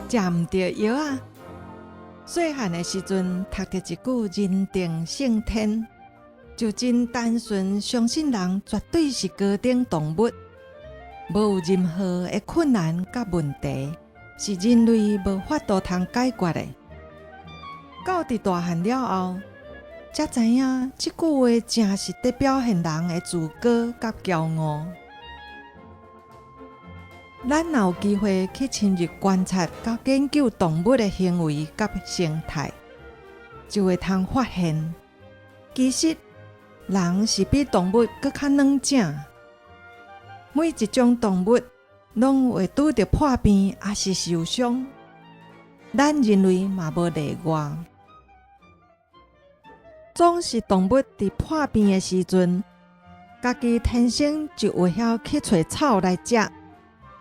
食毋著藥仔。細漢的時陣，讀著一句人定勝天，就真單純相信人絕對是高等動物，無有任何的困難佮問題是人類無法度通解決的。到佇大漢了後，才知影這句話誠實佇表現人的自高佮驕傲。咱若有機會去深入觀察佮研究動物的行為佮生態，就會通發現，其實人是比動物閣較軟正。每一種動物攏會拄著破病，抑是受傷，咱人類嘛無例外。總是動物佇破病的時陣，家己天生就會曉去揣草來食。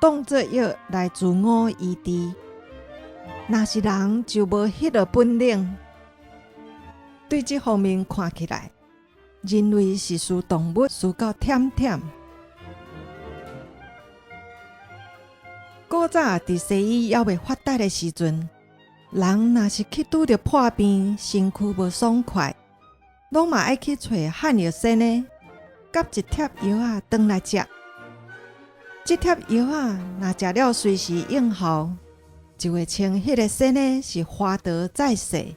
當做藥來自我醫治，若是人就無彼个本領。對這方面看起來，人類是輸動物輸到忝忝。古早佇西醫猶未發達的時陣，人若是去拄著破病，身軀無爽快，攏嘛愛去揣漢藥仙的，佮一帖藥仔轉來食。這帖藥仔若食了隨時應效，就會稱彼个仙的是華佗再世。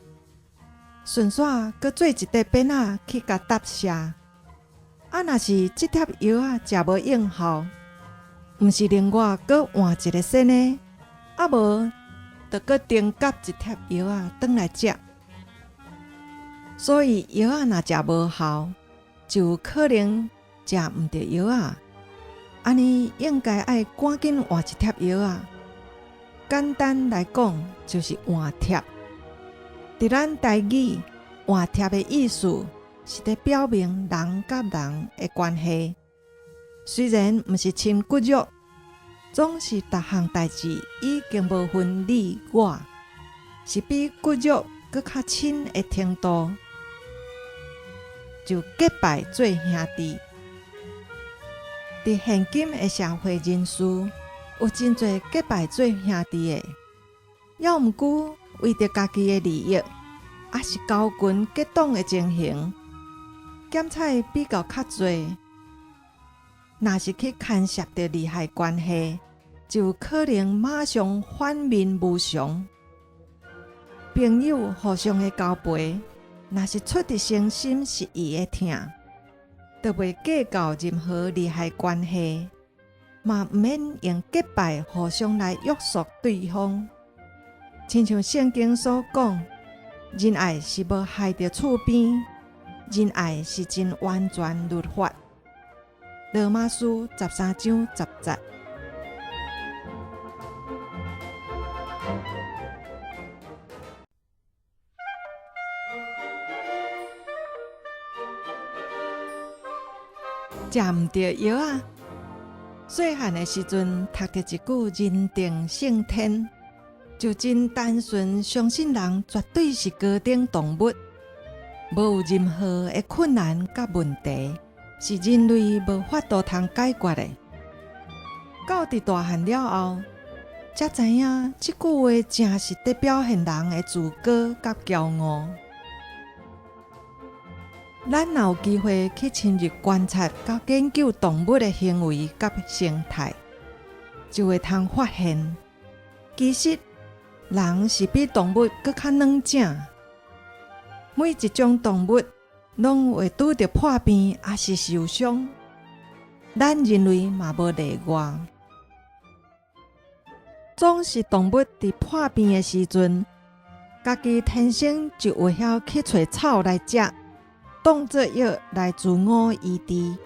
順紲閣做一塊鞭仔去共答謝。啊，若是這帖藥仔食無應效，毋是另外閣換一个仙的，啊無就閣重夾一帖藥仔轉來食。所以藥仔若食無效，就有可能食毋著藥仔。按呢應該愛趕緊換一帖藥仔。簡單來講，就是換帖。佇咱台語，換帖的意思是佇表明人佮人的關係。雖然毋是親骨肉，總是逐項代誌已經無分你我，是比骨肉閣較親的程度，就結拜做兄弟。佇現今的社會人士，有真濟結拜做兄弟的，猶毋過為著家己的利益，抑是交群結黨的情形，檢採比較較濟。若是去牽涉著利害關係，就有可能馬上反面無常。朋友互相的交陪，若是出佇誠心實意的疼。就袂計較任何利害關係，嘛毋免用結拜互相來約束對方。親像聖經所講，仁愛是無害著厝邊，仁愛是真完全律法。羅馬書13章10節。食毋著藥仔。細漢的時陣，讀著一句人定勝天，就真單純相信人絕對是高等動物，無有任何的困難佮問題是人類無法度通解決的。到佇大漢了後，才知影這句話誠實佇表現人的自高佮驕傲。咱若有機會去深入觀察佮研究動物的行為佮生態，就會通發現，其實人是比動物閣較軟正。每一種動物攏會拄著破病，抑是受傷，咱人類嘛無例外。總是動物佇破病的時陣，家己天生就會曉去揣草來食。當做藥來自我醫治，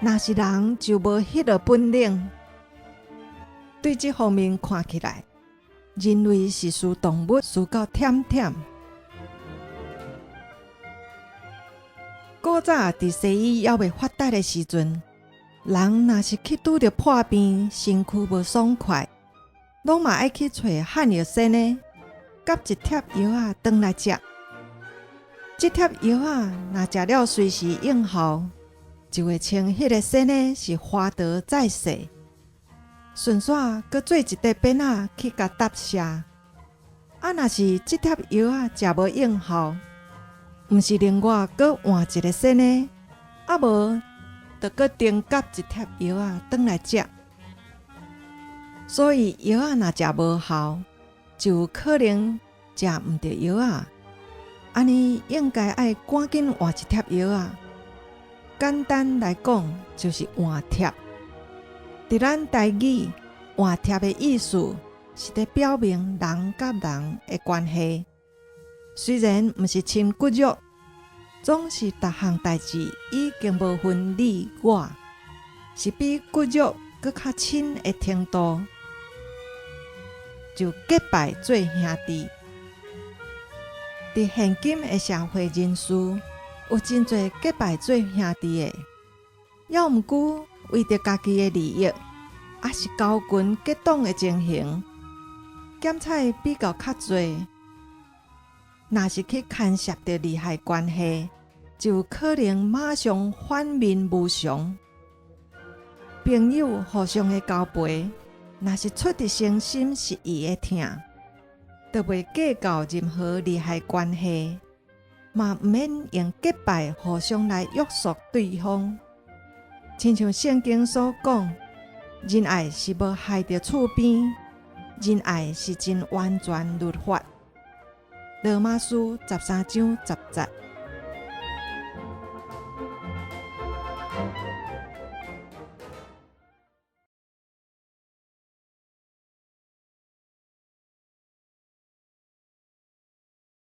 若是人就無彼个本領。對這方面看起來，人類是輸動物輸到忝忝。古早佇西醫猶未發達的時陣，人若是去拄著破病，身軀無爽快，攏嘛愛去揣漢藥仙的，夾一帖藥仔轉來食。這帖藥仔若食了隨時應效，就會稱彼个仙的是華佗再世。順紲閣做一塊鞭仔去共答謝。啊，若是這帖藥仔食無應效，毋是另外閣換一个新的，啊無就閣重夾一帖藥仔轉來食。所以藥仔若食無效，就有可能食毋著藥仔。按呢應該愛趕緊換一帖藥仔。簡單來講，就是換帖。佇咱台語，換帖的意思是佇表明人佮人的關係。雖然毋是親骨肉，總是逐項代誌已經無分你我，是比骨肉閣較親的程度，就結拜做兄弟。佇現今的社會人士，有真濟結拜做兄弟的，猶毋過為著家己的利益，抑是勾群結黨的情形，檢採比較較濟。若是去牽涉著利害關係，就有可能馬上反面無常。朋友互相的交陪，若是出佇誠心實意的疼，就袂計較任何利害關係，嘛毋免用結拜互相來約束對方。親像聖經所講，仁愛是無害著厝邊，仁愛是真完全律法。羅馬書13章10節。